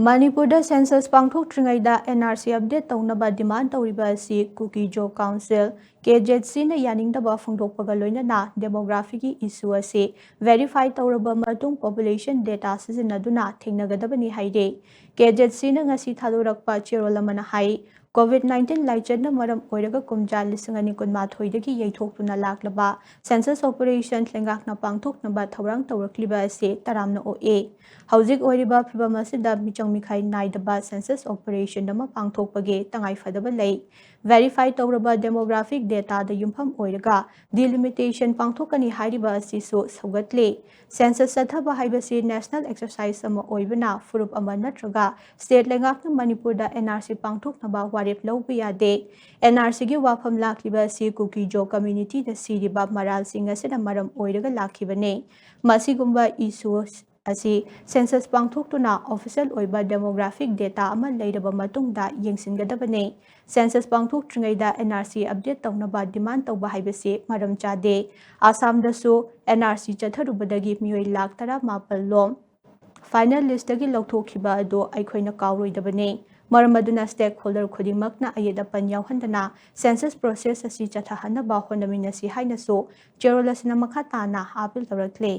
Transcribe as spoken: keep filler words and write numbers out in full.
ꯃꯅꯤꯄꯨꯔꯗ census ꯄꯥꯡꯊꯣꯛꯇ꯭ꯔꯤꯉꯩꯗ N R C update ꯇꯧꯅꯕ demand ꯇꯧꯔꯤꯕ ꯑꯁꯤ ꯀꯨꯀꯤꯖꯣ ꯀꯥꯎꯟꯁꯤꯜ, K Z Cꯅ ꯌꯥꯅꯤꯡꯗꯕ ꯐꯣꯡꯗꯣꯛꯄꯒ ꯂꯣꯏꯅꯅ demographyꯒꯤ issue ꯑꯁꯤ verify ꯇꯧꯔꯕ ꯃꯇꯨꯡ population data ꯁꯤꯖꯤꯟꯅꯗꯨꯅ ꯊꯦꯡꯅꯒꯗꯕꯅꯤ ꯍꯥꯏꯔꯤ꯫ K Z Cꯅ ꯉꯁꯤ ꯊꯥꯗꯣꯔꯛꯄ ꯆꯦꯔꯣꯜ ꯑꯃꯅ ꯍꯥꯏ, COVID nineteen ꯂꯥꯏꯆꯠꯅ ꯃꯔꯝ ꯑꯣꯏꯔꯒ ꯀꯨꯝꯖꯥ ꯂꯤꯁꯤꯡ ꯑꯅꯤ ꯀꯨꯟꯃꯥꯊꯣꯏꯗꯒꯤ ꯌꯩꯊꯣꯛꯇꯨꯅ ꯂꯥꯛꯂꯕ census operation ꯂꯩꯉꯥꯛꯅ ꯄꯥꯡꯊꯣꯛꯅꯕ ꯊꯧꯔꯥꯡ ꯇꯧꯔꯛꯂꯤꯕ ꯑꯁꯤ ꯇꯔꯥꯝꯅ ꯑꯣꯛꯏ꯫ ꯍꯧꯖꯤꯛ ꯑꯣꯏꯔꯤꯕ ꯐꯤꯕꯝ ꯑꯁꯤꯗ ꯃꯤꯆꯪ ꯃꯤꯈꯥꯏ ꯅꯥꯏꯗꯕ census operation ꯑꯃ ꯄꯥꯡꯊꯣꯛꯄꯒꯤ ꯇꯉꯥꯏꯐꯗꯕ ꯂꯩ꯫ Verify ꯇꯧꯔꯕ demographic dataꯗ ꯌꯨꯝꯐꯝ ꯑꯣꯏꯔꯒ delimitation ꯄꯥꯡꯊꯣꯛꯀꯅꯤ ꯍꯥꯏꯔꯤꯕ ꯑꯁꯤꯁꯨ ꯁꯧꯒꯠꯂꯤ꯫ Census ꯆꯠꯊꯕ ꯍꯥꯏꯕꯁꯤ national exercise ꯑꯃ ꯑꯣꯏꯕꯅ ꯐꯨꯔꯨꯞ ꯑꯃ ꯅꯠꯇ꯭ꯔꯒ state ꯂꯩꯉꯥꯛꯅ ꯃꯅꯤꯄꯨꯔꯗ N R C ꯄꯥꯡꯊꯣꯛꯅꯕ ꯋꯥꯔꯦꯞ ꯂꯧꯕ ꯌꯥꯗꯦ꯫ N R Cꯒꯤ ꯋꯥꯐꯝ ꯂꯥꯛꯂꯤꯕ ꯑꯁꯤ ꯀꯨꯀꯤꯖꯣ communityꯗ ꯁꯤꯔꯤꯕ ꯃꯔꯥꯜꯁꯤꯡ ꯑꯁꯤꯅ ꯃꯔꯝ ꯑꯣꯏꯔꯒ ꯂꯥꯛꯈꯤꯕꯅꯤ꯫ ꯃꯁꯤꯒꯨꯝꯕ issue ꯑꯁꯤ census ꯄꯥꯡꯊꯣꯛꯇꯨꯅ official ꯑꯣꯏꯕ demographic data ꯑꯃ ꯂꯩꯔꯕ ꯃꯇꯨꯡꯗ ꯌꯦꯡꯁꯤꯟꯒꯗꯕꯅꯤ꯫ Census ꯄꯥꯡꯊꯣꯛꯇ꯭ꯔꯤꯉꯩꯗ N R C update ꯇꯧꯅꯕ demand ꯇꯧꯕ ꯍꯥꯏꯕꯁꯤ ꯃꯔꯝ ꯆꯥꯗꯦ꯫ ꯑꯁꯥꯝꯗꯁꯨ N R C ꯆꯠꯊꯔꯨꯕꯗꯒꯤ ꯃꯤꯑꯣꯏ ꯂꯥꯈ ꯇꯔꯥꯃꯥꯄꯜ ꯂꯣꯝ final listꯇꯒꯤ ꯂꯧꯊꯣꯛꯈꯤꯕ ꯑꯗꯨ ꯑꯩꯈꯣꯏꯅ ꯀꯥꯎꯔꯣꯏꯗꯕꯅꯤ꯫ ꯃꯔꯝ ꯑꯗꯨꯅ stakeholder ꯈꯨꯗꯤꯡꯃꯛꯅ ꯑꯌꯦꯠ ꯑꯄꯟ ꯌꯥꯎꯍꯟꯗꯅ census process ꯑꯁꯤ ꯆꯠꯊꯍꯟꯅꯕ ꯍꯣꯠꯅꯃꯤꯟꯅꯁꯤ ꯍꯥꯏꯅꯁꯨ ꯆꯦꯔꯣꯜ ꯑꯁꯤꯅ ꯃꯈꯥ ꯇꯥꯅ appeal ꯇꯧꯔꯛꯂꯤ꯫